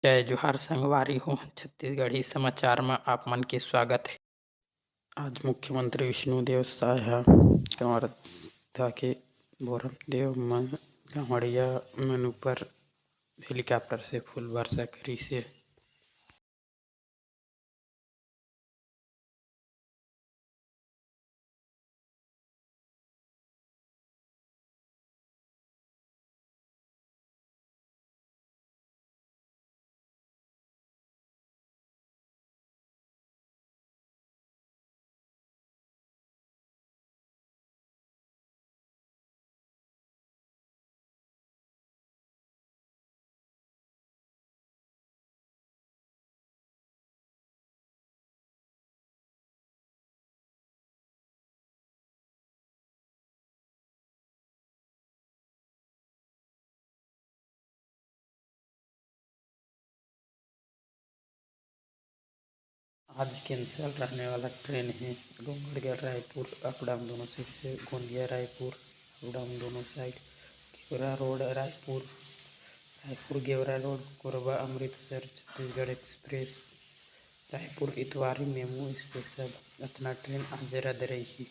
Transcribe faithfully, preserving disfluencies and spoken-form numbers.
जय जोहार संगवारी हो, छत्तीसगढ़ी समाचार म आप मन के स्वागत हे। आज मुख्यमंत्री विष्णुदेव साय ह कवर्धा के बोरमदेव म कांवड़िया मन ऊपर helicopter से फूल वर्षा करिस हे। आज cancel रहने वाला train हे डोंगरगढ़ रायपुर up down दोनों side से, गोंदिया रायपुर up down दोनों side, Gevra road Raipur, Raipur Gevra road Korba Amritsar Chhattisgarh express, Raipur Itwari MEMU special, अतना train आज रद्द रही।